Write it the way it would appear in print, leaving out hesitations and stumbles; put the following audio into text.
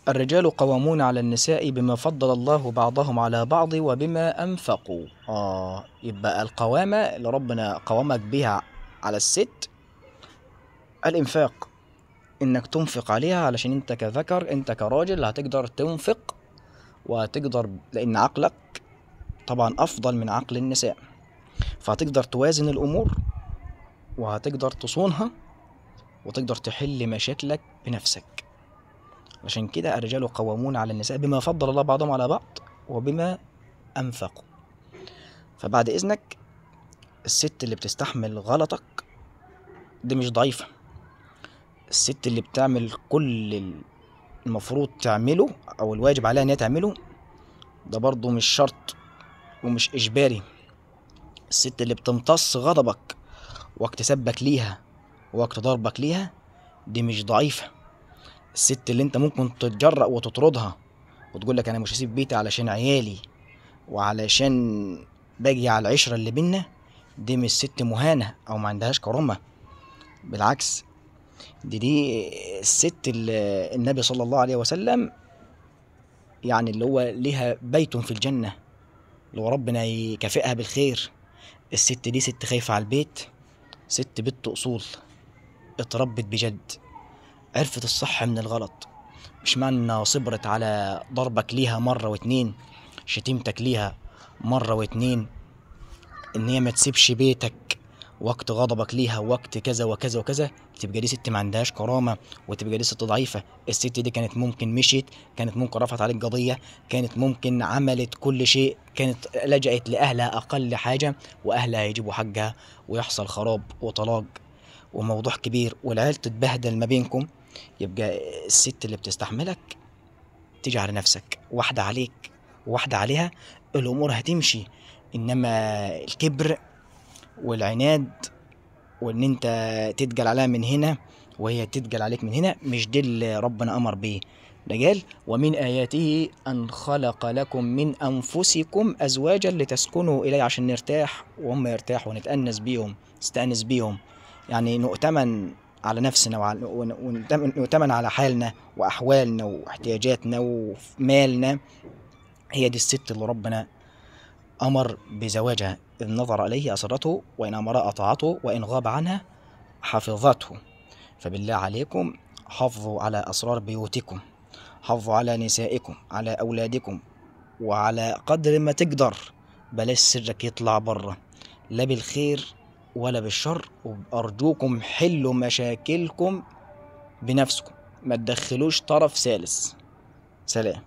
الرجال قوامون على النساء بما فضل الله بعضهم على بعض وبما أنفقوا. يبقى القوامة اللي ربنا قوامك بيها على الست الإنفاق، إنك تنفق عليها، علشان أنت كذكر، أنت كراجل هتقدر تنفق وهتقدر، لأن عقلك طبعا أفضل من عقل النساء، فهتقدر توازن الأمور وهتقدر تصونها وتقدر تحل مشاكلك بنفسك. عشان كده الرجال قوامون على النساء بما فضل الله بعضهم على بعض وبما أنفقوا. فبعد إذنك الست اللي بتستحمل غلطك دي مش ضعيفة، الست اللي بتعمل كل المفروض تعمله أو الواجب عليها إن هي تعمله ده برضو مش شرط ومش إجباري. الست اللي بتمتص غضبك وقت سبك ليها وقت ضربك ليها دي مش ضعيفة. الست اللي انت ممكن تتجرأ وتطردها وتقول لك انا مش هسيب بيتي علشان عيالي وعلشان باجي على العشرة اللي بينا، دي مش ست مهانة او ما عندهاش كرامة، بالعكس دي الست اللي النبي صلى الله عليه وسلم يعني اللي هو ليها بيت في الجنة، اللي هو ربنا يكافئها بالخير. الست دي ست خايفة على البيت، ست بنت أصول، اتربت بجد، عرفت الصح من الغلط. مش معنى انها صبرت على ضربك ليها مرة واتنين، شتيمتك ليها مرة واتنين، ان هي ما تسيبش بيتك وقت غضبك ليها وقت كذا وكذا وكذا، تبقى دي ست ما عندهاش كرامة وتبقى دي ست ضعيفة. الست دي كانت ممكن مشيت، كانت ممكن رفعت عليك قضية، كانت ممكن عملت كل شيء، كانت لجأت لأهلها أقل حاجة وأهلها يجيبوا حقها ويحصل خراب وطلاق وموضوع كبير والعيال تتبهدل ما بينكم. يبقى الست اللي بتستحملك تيجي على نفسك، واحدة عليك وواحدة عليها، الأمور هتمشي. إنما الكبر والعناد وإن أنت تتجل عليها من هنا وهي تتجل عليك من هنا، مش دي اللي ربنا أمر بيه. ده قال ومن آياته أن خلق لكم من أنفسكم أزواجا لتسكنوا إليه، عشان نرتاح وهم يرتاحوا ونتأنس بيهم، نستأنس بيهم، يعني نؤتمن على نفسنا ونؤتمن على حالنا وأحوالنا واحتياجاتنا ومالنا. هي دي الست اللي ربنا أمر بزواجها، إذ نظر إليه أسرته، وإن أمر أطاعته، وإن غاب عنها حفظته. فبالله عليكم حافظوا على أسرار بيوتكم، حافظوا على نسائكم، على أولادكم، وعلى قدر ما تقدر بلاش سرك يطلع بره، لا بالخير ولا بالشر. وأرجوكم حلوا مشاكلكم بنفسكم، ما تدخلوش طرف ثالث. سلام.